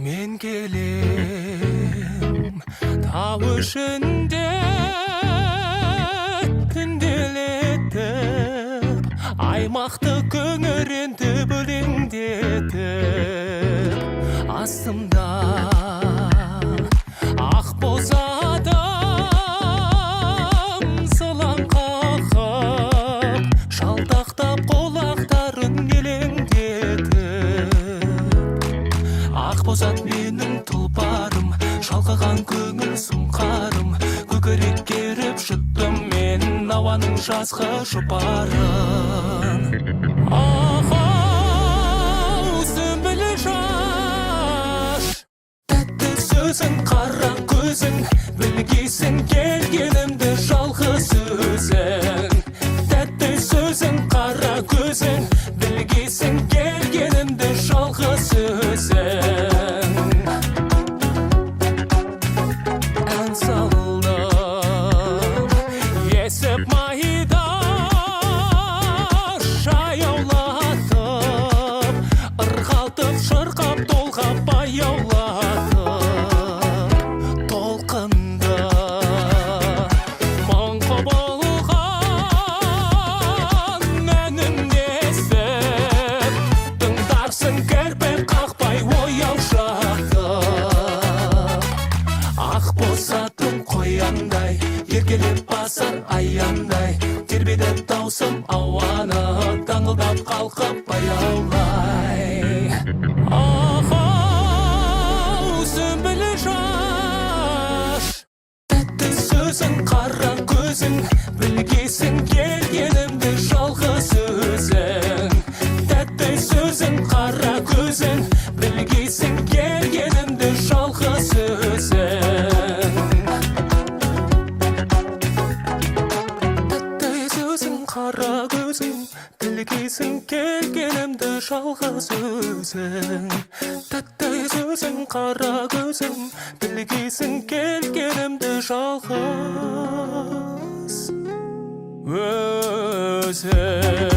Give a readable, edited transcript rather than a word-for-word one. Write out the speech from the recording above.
Мен келем тау ішінде түнделетіп, аймақты күңірентіп, өлеңдетіп. Астымда ақ боз атым сылаң қағып, жалтақтап құлақтарын елеңдетіп. Ақ бозат менің тұлпарым, шалқыған көңіл сұңқарым, көкірек керіп жұттым мен ауаның жазғы жұпарын. Ахау, сүмбіл шаш, тәтті сөзің, қара көзің, білгейсің келгенімді жалғыз өзің. Тәтті сөзің, қара көзің, білгейсің келгенімді жалғыз өзің. Ән салдым есіп майда, жаяулатып, ырғалтып, шырқап, толғап, баяулатып. Толқынды мың құбылған әнім естіп, тыңдарсың кірпік қақпай ояу жатып. Ақ бозатым қояндай, еркелеп басар аяндай, тербеді таусым ауаны, даңылдап қалқып баяулай. Ахау, сүмбіл шаш, тәтті сөзің, қара көзің, білгейсің келгенімді жалғыз өзің. Тәтті сөзің, қара көзің, білгейсің келгенімді жалғыз өзің. Тәтті сөзің, қара көзің, білгейсің келгенімді жалғыз өзің. Тәтті сөзің, қара көзің, білгейсің келгенімді жалғыз өзің.